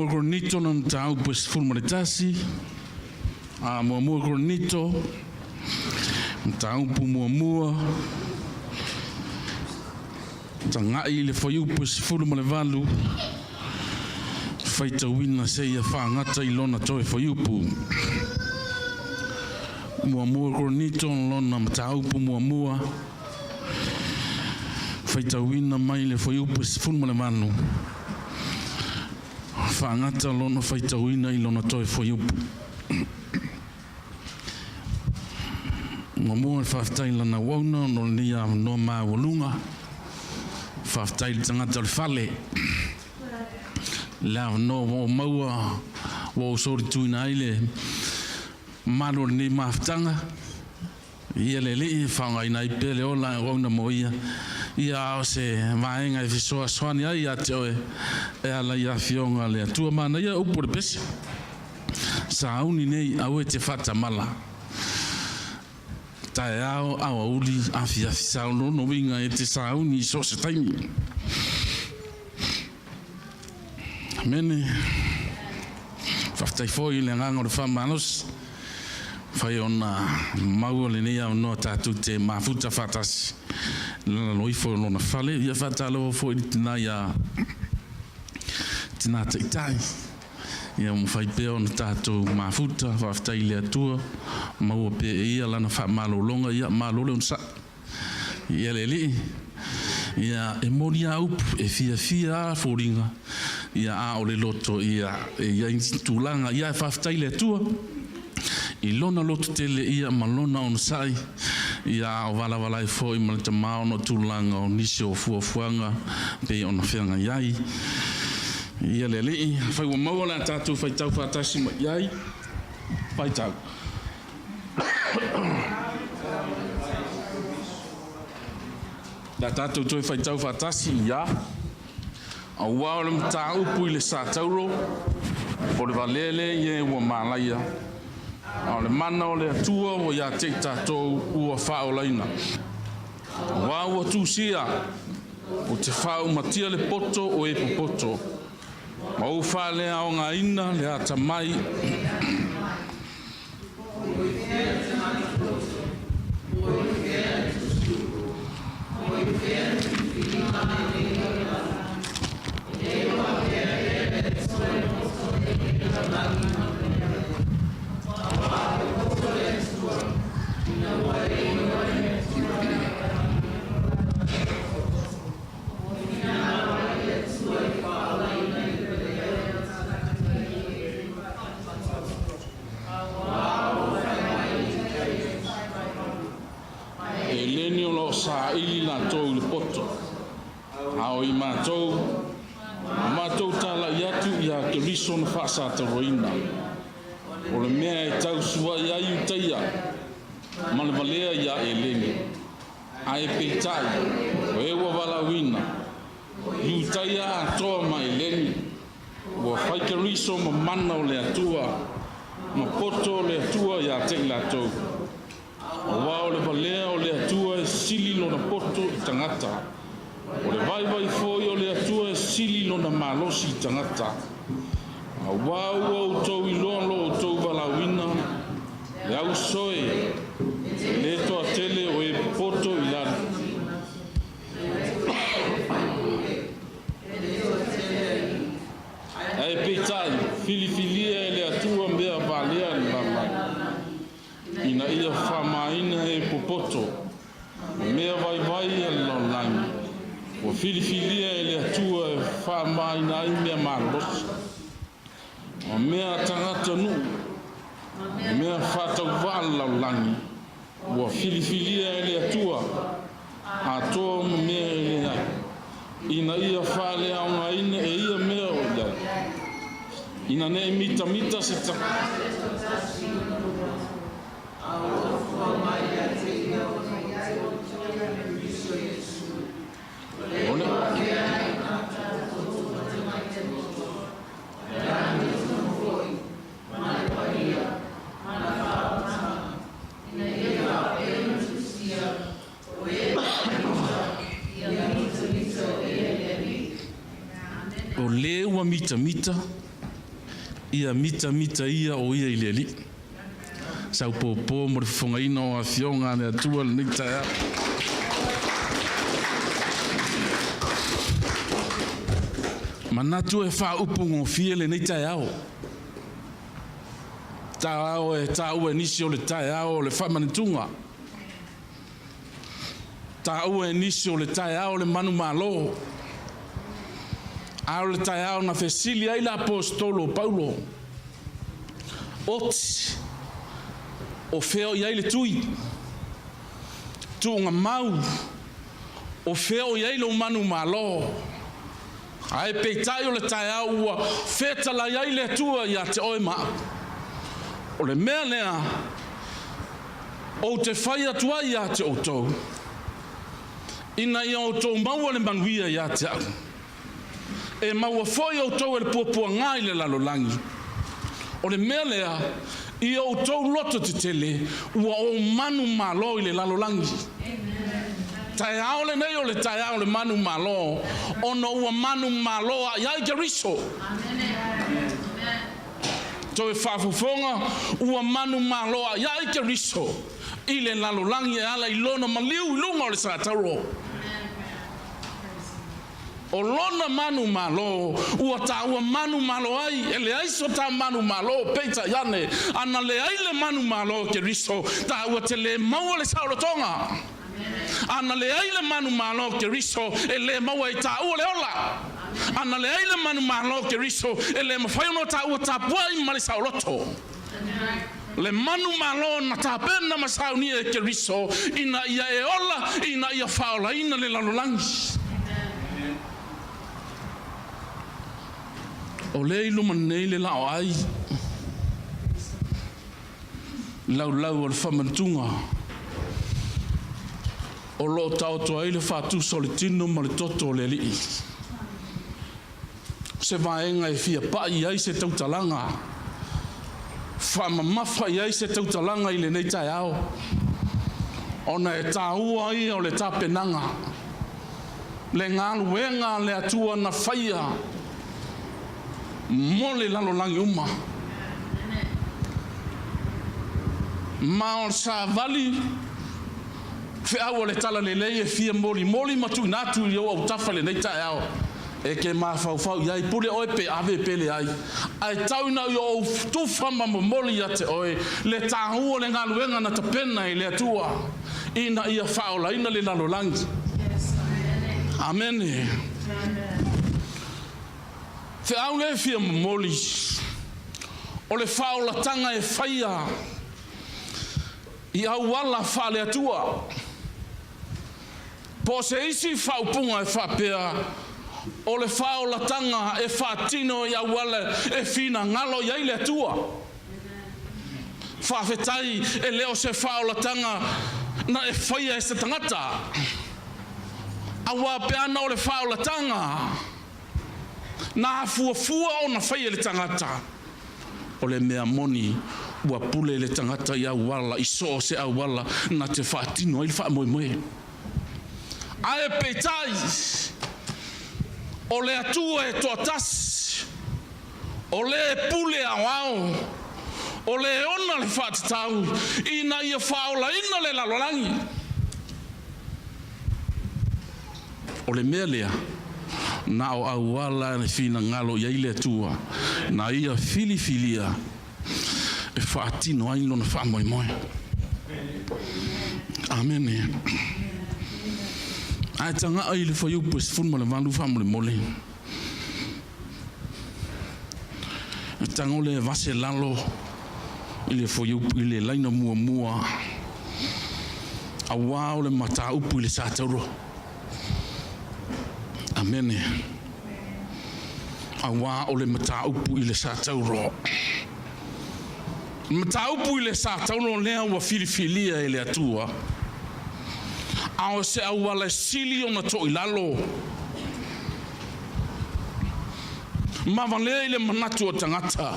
Muamua Korinito lona mataupu e 11. A Muamua Korinito, mataupu muamua, tagai i le fuaiupu e 18, faitauina seia faagata i lona toe fuaiupu. Muamua Korinito lona mataupu muamua, faitauina mai le fuaiupu e 18, faagata lona faitauina i lona toe fuaiupu. Muamua le faafetai i lana auauna ona o lenei avanoa maualuga. Faafetai i le tagata o le fale le avanoa ua ou maua ua ou solituina ai le mamalu o lenei mafutaga. Ia le Alii e faaaogaina ai pea le ola e auauna mo ia, ia a o se vaega e fesoasoani ai ia te oe e ala i afioga a le Atua. Manaia upu o le pese, sauni nei aua e te faatamala, taeao, aoauli, afiafi, saunono uiga e te sauni i so o se taimi. Amene. Faafetai foi i le agaga o le faamalosi, fai ona maua lenei avanoa tatou te mafuta faatasi i lalo ifo o lona fale. Ia faatalofa foi i le tina ia Tina Taitai. Ia mafai pea ona tatou mafuta, faafetai i le Atua, maua pea e ia lana faamalologa, ia malo le onosai. Ia le Alii, ia e moni a upu, e fiafia a foliga, ia a o le loto, ia e i ai nisi tulaga, ia e faafetai i le Atua, i lona loto tele ia ma lona onosai, ia a o valavala ai foi ma le tama ona o tulaga o nisi o fuafuaga pei ona feagai ai. Ia le Alii, afai ua maua le a tatou faitau faatasi mai i ai, faitau. Le a tatou toe faitau faatasi ia. Aua o le mataupu i le sa tauro, o le valele ia ua malaia, a o le mana o le Atua ua ia te i tatou ua faaolaina. Aua ua tusia, ou te faaumatia le poto o e popoto, ma ou faaleaogaina le atamai. E leni o lo o saili latou i le poto, a o i matou, ua matou talai atu ia Keriso na faasatauaina, o le mea e tausuai ai Iutaia ma le valea ia Eleni, ae peitai, o e ua valaauina, Iutaia atoa ma Eleni, Ua fai Keriso ma mana o le Atua, ma poto o le Atua ia te i latou. Aua o le valea o le Atua e sili lona poto i tagata, o le vaivai foi o le Atua e sili lona malosi i tagata. Aua ua outou iloa lo outou valaauina, le ausoe, e le toatele o e popoto i lalo. Ae peitai, filifilia e le Atua mea valea le lalolagi, ina ia faamaina e popoto ma mea vaivai a le lalolagi, ua filifilia e le Atua e faamaina ai mea malolosi, ma mea tagata nuu, ma mea faatauvaa le lalolagi, Ua filifilia e le Atua atoa ma mea e leai, ina ia faaleaogaina e ia mea o i ai, ina ne i mitamita se Ina ia faapea ona tusia, o e mitamita, ia mitamita o ia i le Alii. O le ua mitamita, Ia mitamita ia o ia i le Alii. Saupopo mo le fofogaina o Afioga a le Atua lenei taeao. Manatu e faaupugofie lenei taeao. Taeao e taua e nisi o le taeao o le faamanatuga. Taua e nisi o le taeao o le manumalo. A o le taeao na fesili ai le aposetolo o Paulo, Oti, o fea o i ai le tui? Tuugamau, o fea o i ai lou manumalo? Ae peitai o le taeao ua fetalai ai le Atua ia te oe ma au. O le mea lea ou te fai atu ai ia te outou, ina ia outou maua le manuia ia te au, e maua foi outou e le puapuaga i le lalolagi. O le mea lea, ia outou loto tetele, ua ou manumalo i le lalolagi. Taeao lenei o le taeao o le manumalo, ona ua manumalo a'i ai Keriso. Toe faafofoga, ua manumalo a'i ai Keriso i le lalolagi e ala i lona maliu i luga o le satauro. O lona manumalo ua taua manumalo ai, e leai so ta manumalo, peitai ane, ana leai le manumalo o Keriso, taua te lē maua le saolotoga. Ana leai le manumalo o Keriso, e lē maua e taua le ola. Ana leai le manumalo o Keriso, e lē mafai ona taua tapuai ma le saoloto. Le manumalo na tapena ma saunia e Keriso ina ia e ola, ina ia faaolaina le lalolagi. O lea i luma nei le laoai laulau o le faamanatuga o lo o taoto ai le faatusa o le tino ma le toto o le Alii. Se vaega e fia pa'i i ai se tautalaga, faamamafa i ai se tautalaga i lenei taeao, ona e tāua ia o le tapenaga, le galuega a le Atua na faia mo le lalolagi uma. Ma o le savali feau o le talalelei e fia molimoli ma tuuina atu i ou autafa i lenei taeao, E ke mafaufau i ai, pule oe pe ave pe leai, ae tau ina i ou tufa ma momoli ia te oe le tāua o le galuega na tapena e le Atua ina ia faaolaina le lalolagi. Amene. Feau lea e fia momoli, o le faaolatanga e faia i auala faale-Atua. Po o se isi faaupuga e faapea, o le faaolataga e faatino i auala e finagalo i ai le Atua. Faafetai e le o se faaolataga na e faia e se tagata, aua pe ana o le faaolataga na afuafua ona faia e le tagata, O le mea moni, ua pule le tagata i auala, i so o se auala na te faatino ai le faamoemoe. Ae peitai, o le Atua e toatasi, o le e pule aoao, o le e ona le faatatau ina ia faaolaina le lalolagi. O le mea lea, na o auala e finagalo i ai le Atua, na Ia filifilia e faatino ai Lona faamoemoe. Amene. Ae taga'a i le fuaiupu e 18 faamolemole. E tago le vase lalo i le fuaiupu i le laina muamua auā o le mataupu i le satauro. Amene. Auā o le mataupu i le satauro. Mataupu i le satauro lea ua filifilia e le Atua, a o se auala e sili ona toilalo ma valea i le manatu o tagata,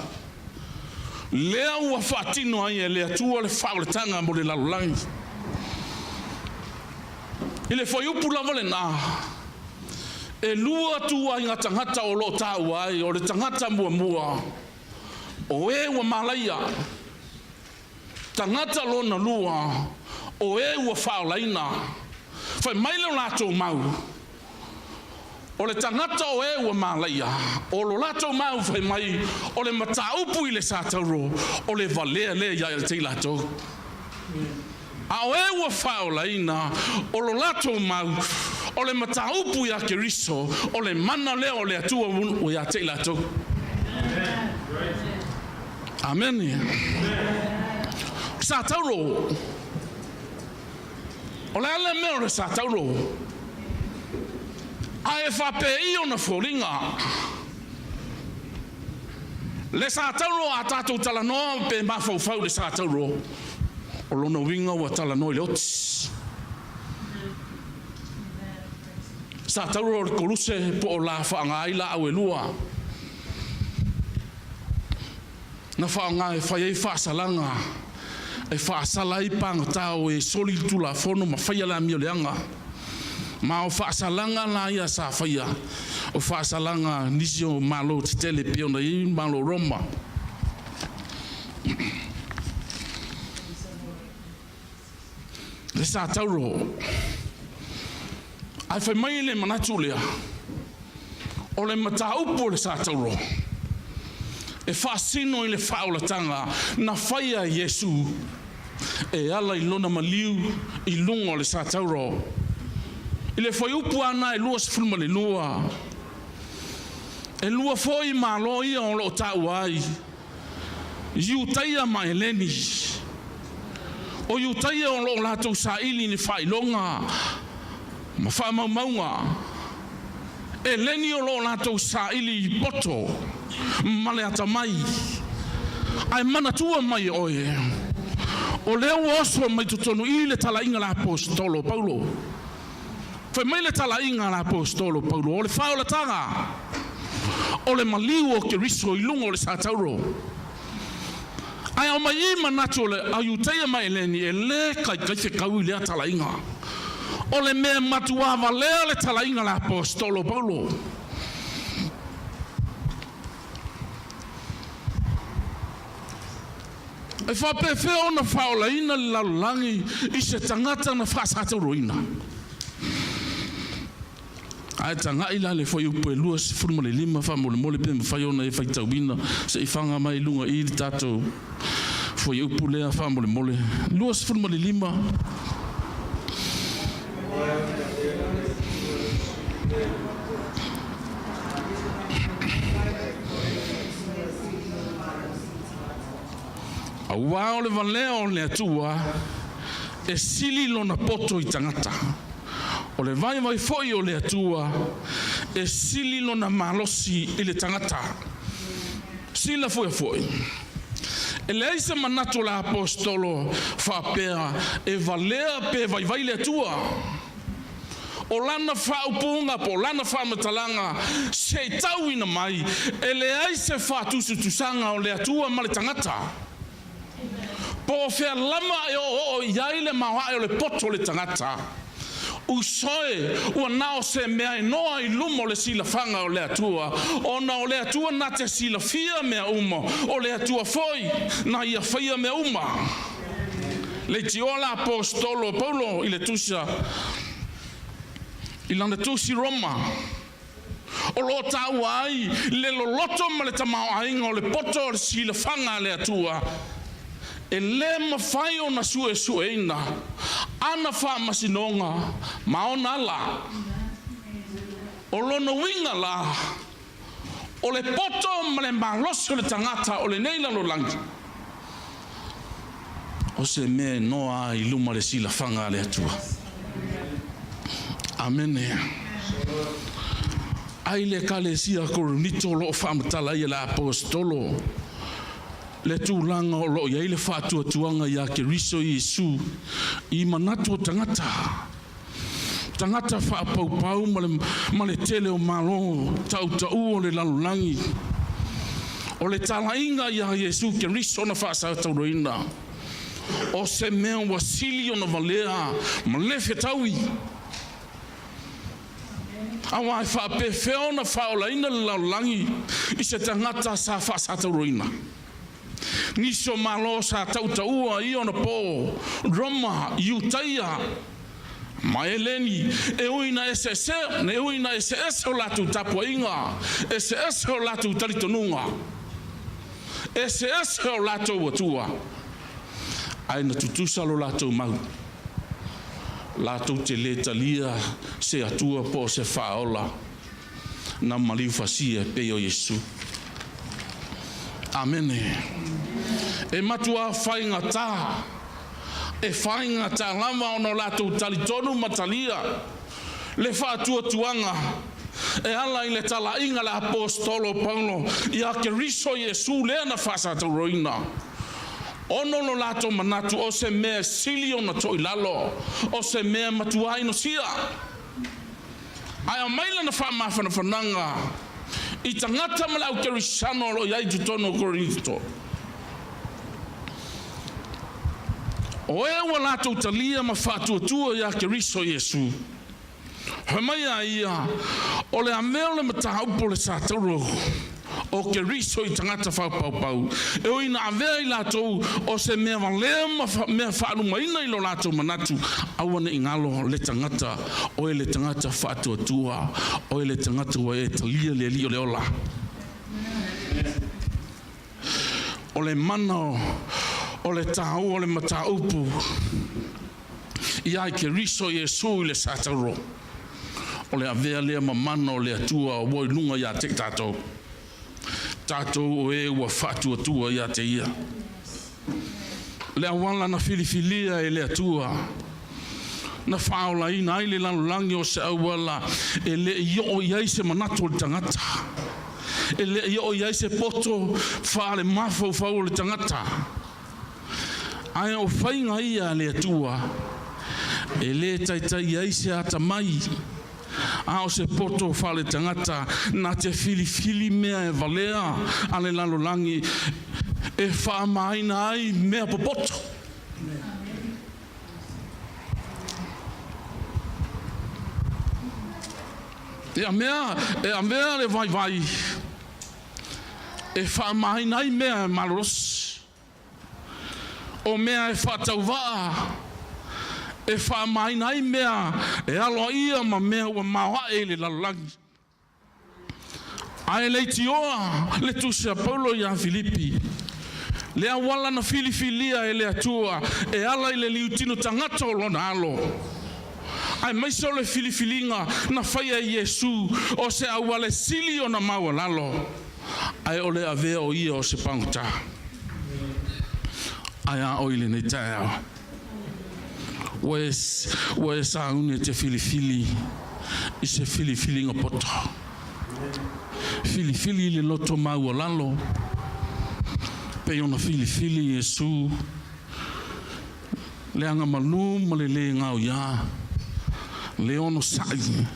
lea ua faatino ai e le Atua le faaolataga mo le lalolagi. I le fuaiupu lava lenā, e lua ituaiga tagata o lo o taua ai, o le tagata muamua, O e ua malaia. Tagata lona lua, o e ua faaolaina. Fai mai le latou mau, o le tagata o e ua malaia, o lo latou mau fai mai, o le mataupu i le satauro, o le valea lea ia te i latou. A o e ua faaolaina, o lo latou mau, o le mataupu ia Keriso, o le mana lea o le Atua ua ia te i latou. Amene. Satauro. O le a le mea o le satauro? A e faapei ona foliga. Le satauro a tatou talanoa pe mafaufau le satauro, o lona uiga ua talanoa i le oti. Satauro o le koluse po o la faaaoga ai laau e lua. Na faaaoga e fai ai faasalaga, e faasala ai pagata o e soli le tulafono ma faia le amio leaga. Ma o faasalaga la ia sa faia, o faasalaga nisi o malo tetele pei ona i ai Malo Roma. Le satauro. Ae fai mai le manatu lea, o le mataupu o le satauro, e faasino i le faaolataga na faia e Iesu e ala i lona maliu i luga o le satauro. I le fuaiupu ana e 22, e lua foi malo ia o lo o taua ai, Iutaia ma Eleni. O Iutaia o lo o latou saili i ni faailoga ma faamaumauga. Eleni o lo o latou saili i poto ma le atamai. Ae manatua mai e oe, o lea ua oso mai totonu i le talaiga a le Aposetolo o Paulo. Fai mai le talaiga a le Aposetolo o Paulo, o le faaolataga o le maliu o Keriso i luga o le satauro. Ae aumai i manatu o le Iutaia ma Eleni e lē kaikai fekau i lea talaiga. O le mea matuā valea le talaiga a le Aposetolo o Paulo. E faapefea ona faaolaina le lalolagi i se tagata na faasatauroina? Ae tagai la le fuaiupu e 25 faamolemole pe mafai ona e faitauina se i faga mai i luga i le tatou fuaiupu lea faamolemole. 25. Aua o le valea o le Atua e sili lona poto i tagata, o le vaivai foi o le Atua e sili lona malosi i le tagata. Silafia foi, e leai se manatu o le Aposetolo faapea e valea pe vaivai le Atua. O lana faaupuga po o lana faamatalaga se i tauina mai, e leai se faatusatusaga o le Atua ma le tagata. Po o fea lava e oooo i ai le maoae o le poto o le tagata, usoe ua na o se mea e noa i luma o le silafaga o le Atua, ona o le Atua na te silafia mea uma, o le Atua foi na ia faia mea uma. Leitioa le Aposetolo o Paulo i le tusa i lana tusi Roma, o lo o taua ai le loloto ma le tamaoaiga o le poto o le silafaga a le Atua, e lē mafai ona suesueina ana faamasinoga ma ona ala. O lona uiga la, o le poto ma le malosi o le tagata o lenei lalolagi, o se mea e noa ai i luma le silafaga a le Atua. Amene. Ai le Ekalesia Korinito o lo o faamatala ai e le Aposetolo le tulaga o lo o i ai le faatuatuaga iā Keriso Iesu i manatu o tagata. Tagata faapaupau ma le, ma le tele o malo tautaua o le lalolagi. O le talaiga iā Iesu Keriso na faasatauroina, o se mea ua sili ona valea ma le fetaui. Aua e faapefea ona faaolaina le lalolagi i se tagata sa faasatauroina? Nisi o Malo sa tautaua i ona po, Roma, Iutaia, ma Eleni, e ui ina eseese, e ui ina eseese o latou tapuaiga, eseese o latou talitonuga, eseese o latou atua, ae na tutusa lo latou mau. Latou te le talia se Atua po o se Faaola na maliu fasia e pei o Iesu. Amene. E matuā faigata, e faigata lava ona o latou talitonu ma talia le faatuatuaga e ala i le talaiga a le Aposetolo o Paulo ia Keriso Iesu lea na faasatauroina, ona o lo latou manatu o se mea e sili ona toilalo, o se mea matuā inosia. Ae aumai lana faamafanafanaga i tagata ma le au Kerisano o lo o i ai i totonu o Korinito. O e ua latou talia ma faatuatua ia Keriso Iesu. Fai mai a ia, o le a mea o le mataupu o le satauro o Keriso i tagata faapaupau, e ui ina avea i latou o se mea valea ma mea faalumaina i lo latou manatu, aua ne i galo le tagata, oe le tagata faatuatua, oe le tagata ua e talia le Alii o le ola. O le mana o le taua o le mataupu ia i Keriso Iesu i le satauro, o le avea lea ma mana o le Atua ua i luga ia te tatou, tatou o e ua faatuatua ia te Ia. Le auala na filifilia e le Atua na faaolaina ai le lalolagi o se auala e le i oo i ai se manatu o le tagata, e le i oo i ai se poto faalemafaufau o le tagata, ae o faiga ia a le Atua e le taitai ai se atamai, a o se poto faaletagata na te filifili mea e valea a le lalolagi e faamaina ai mea popoto. E avea, e avea le vaivai e faamaina ai mea e malolosi, o mea e faatauvaa e faamaina ai mea e aloaia ma mea ua maoae i le lalolagi. Ae leitioa le tusi a Paulo iā Filipi, le auala na filifilia e le Atua e ala i le liutino tagata o lona alo, aemaise o le filifiliga na faia e Iesu o se auala e sili ona maualalo, ae o le avea o ia o se pagota. Ae a oi lenei taeao, ua e, ua e sauni e te filifili i se filifiliga poto. Filifili i le loto maualalo, pei ona filifili Iesu le agamalu ma le lē gaoiā, le onosai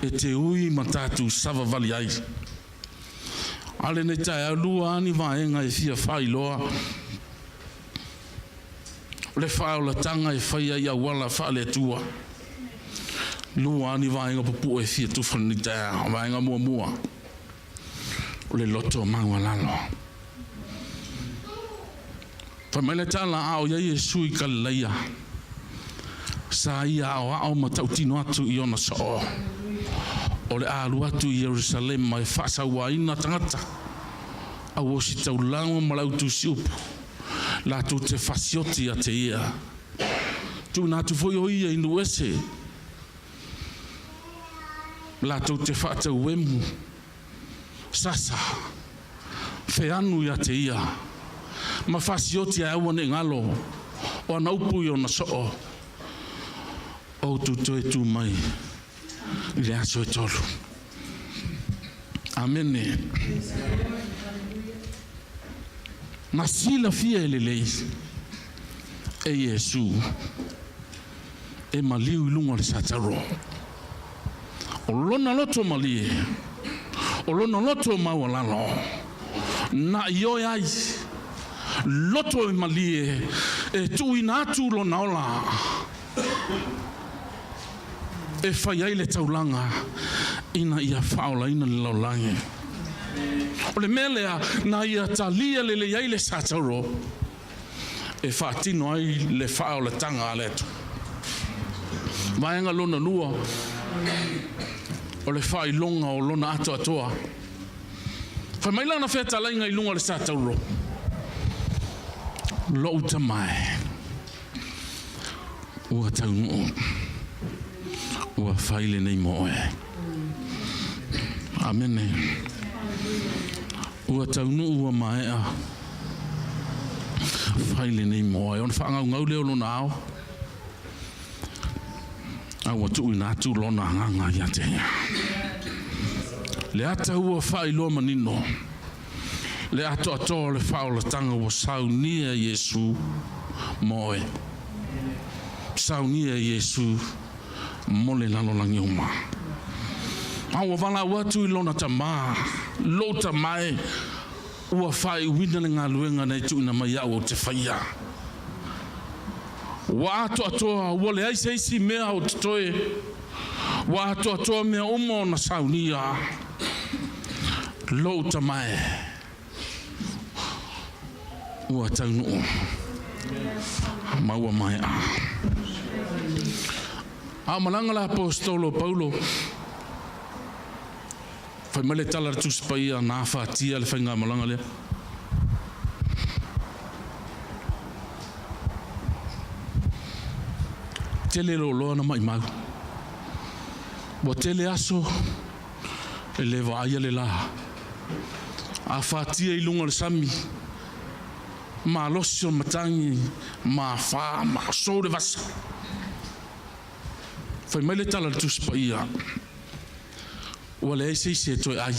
e te ui ma tatou savavali ai. A lenei taeao, lua a ni vaega e fia faailoa le faaolataga e faia i auala faale-Atua. Lua a ni vaega pupuu e fia tufa lenei taeao. Vaega muamua, o le loto maualalo. Fai mai le tala, a o i ai Iesu i Kalilaia, sa ia aoao ma tautino atu i ona soo, o le a alu atu i Ierusalema e faasauaina tagata, auositaulaga ma le autusiupu, latou te fasioti ia te ia. Tuuina atu foi o ia i nuu ese, latou te faatauemu, sasa, feanu ia te ia, ma fasioti ae aua ne i galo o ana upu i ona soo, outou toe tu mai i le aso e tolu. Amene. Na silafia e lelei e Iesu e maliu i luga o le sataro. O lona loto malie, o lona loto maualalo, na ioe ai loto e malie e tuuina atu lona ola e fai ai le taulaga ina ia faaolaina le lalolagi. O le mea lea na ia talia lelei ai le satauro e faatino ai le faaolataga a le Atua. Vaega lona lua, o le faailoga o lona atoatoa. Fai mai lana fetalaiga i luga o le satauro, Lou tama e, ua taunuu, ua fai lenei mo oe. Amene. Ua taunuu ua maea, fai lenei mo oe. Ona faagaugau lea o lona ao, a ua tuuina atu lona agaga ia te ia. Le ata ua faailoa manino, le atoatoa o le faaolataga ua saunia e Iesu mo oe. Saunia e Iesu mo le lalolagi uma. A ua valaau atu i lona Tama, Lou Tama e, ua faaiuina le galuega na e tuuina mai iaʻu ou te faia. Ua atoatoa, ua leai se isi mea o totoe, ua atoatoa mea uma ona saunia. Lou Tama e, ua taunuu ma ua maea. A o malaga le Aposetolo o Paulo, fai mai le tala a le Tusi Paia, na afatia le faigamalaga lea. Tele loaloa na maimau. Ua tele aso e le vaaia le la. Afatia i luga o le sami, malosi o matagi, mafa ma sou le vasa. Fai mai le tala a le Tusi Paia, ua leai se isi e toe ai.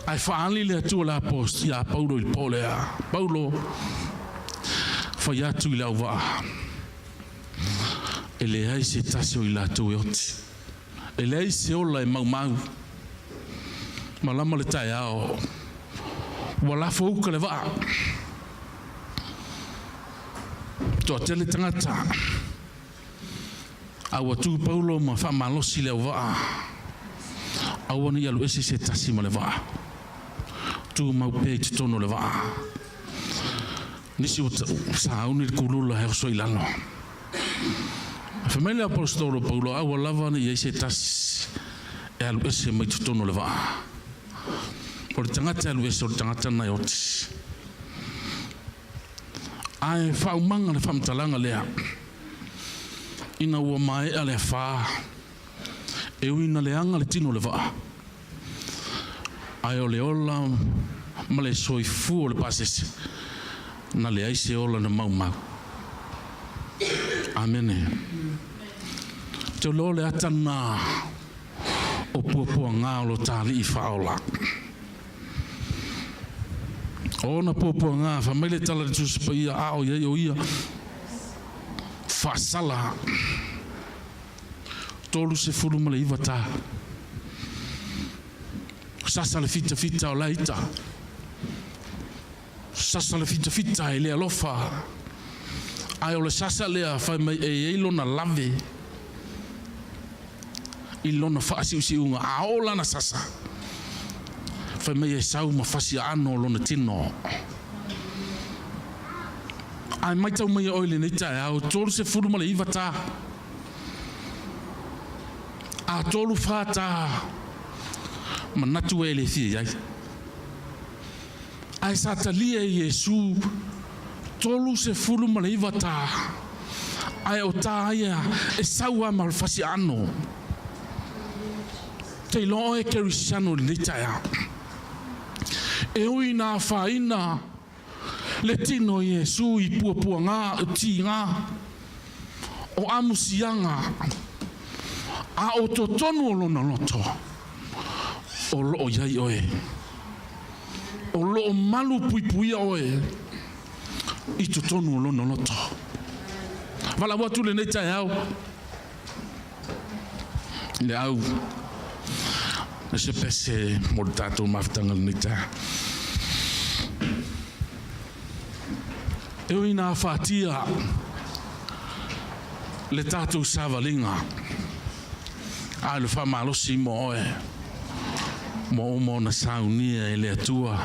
Ae faaali le Atua le Apost iā Paulo i le po lea. Paulo, fai atu i le auvaa, e leai se tasi o i latou e oti. E leai se ola e maumau. Malama le taeao, ua lafo uka le vaa. Toatele tagata, a ua tu Paulo ma faamalosi le auvaa, aua ne i alu ese se tasi ma le vaa. Tumau pea i totonu o le vaa. Nisi ua sauni le kulula e oso i lalo. Fai mai le Aposetolo Paulo, aua lava ne i ai se tasi e alu ese mai totonu o le vaa. O le tagata e alu ese, o le tagata lena e oti. Ae faaumaga le faamatalaga lea, ina ua maea le afa, e ui ina leaga le tino o le vaa, ae o le ola ma le soifua o le pasese, na leai se ola na maumau. Amene. Te loa le ata na o puapuaga o lo ta Alii faaola. O ona puapuaga, fai mai le tala i le Tusi Paia, a o i ai o ia, faasala 39 ta. Sasa le fitafita o la ita. Sasa le fitafita e le alofa. Ae o le sasa lea fai mai e i ai lona lave i lona faasiusiuga, a oo lana sasa, fai mai e sau ma fasi aano o lona tino. Ae maitau mai e oe i lenei taeao, 39 ta, a tolu fa ta, manatu e le fia i ai. Ae sa talia e Iesu 39 ta, ae o ta ia e sau a ma le fasi aano. Te iloa oe Kerisiano i lenei taeao, e ui ina afaina le tino o Iesu i puapuaga, tiga, o amusiaga, a o totonu o lona loto, o loo i ai oe. O loo malu puipuia oe i totonu o lona loto. Valaau atu lenei taeao i le au le se pese mo le tatou mafutaga lenei taeao. E ui ina afatia le tatou savaliga, a o le faamalosi mo oe. Ua uma ona saunia e le Atua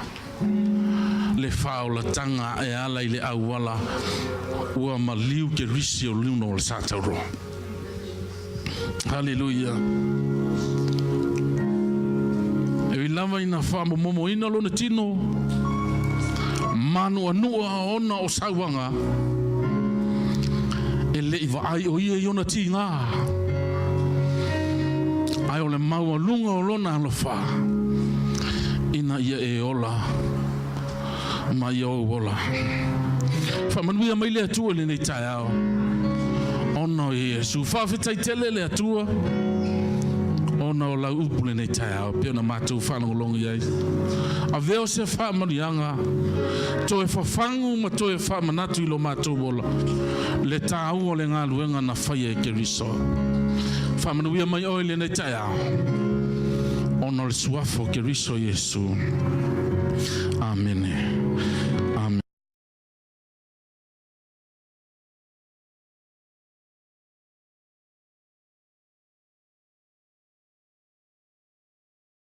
le faaolataga e ala i le auala ua maliu Kerisi o luga o le sa tauroa. Haleluia! E ui lava ina faamomomoina lona tino manuanua ona o sauaga, e le i vaai o ia i ona tiga, ae o le maualuga o lona alofa ina ia e ola ma ia ou ola. Faamanuia mai le Atua i lenei taeao ona o Iesu. Faafetai tele le Atua ona o lau upu lenei taeao pei ona matou faalogologo i ai. Avea o se faamanuiaga toe fafagu ma toe faamanatu i lo matou ola le taua o le galuega na faia e Keriso. Faamanuia mai oe i lenei taeao ona o le suafa o Keriso Iesu.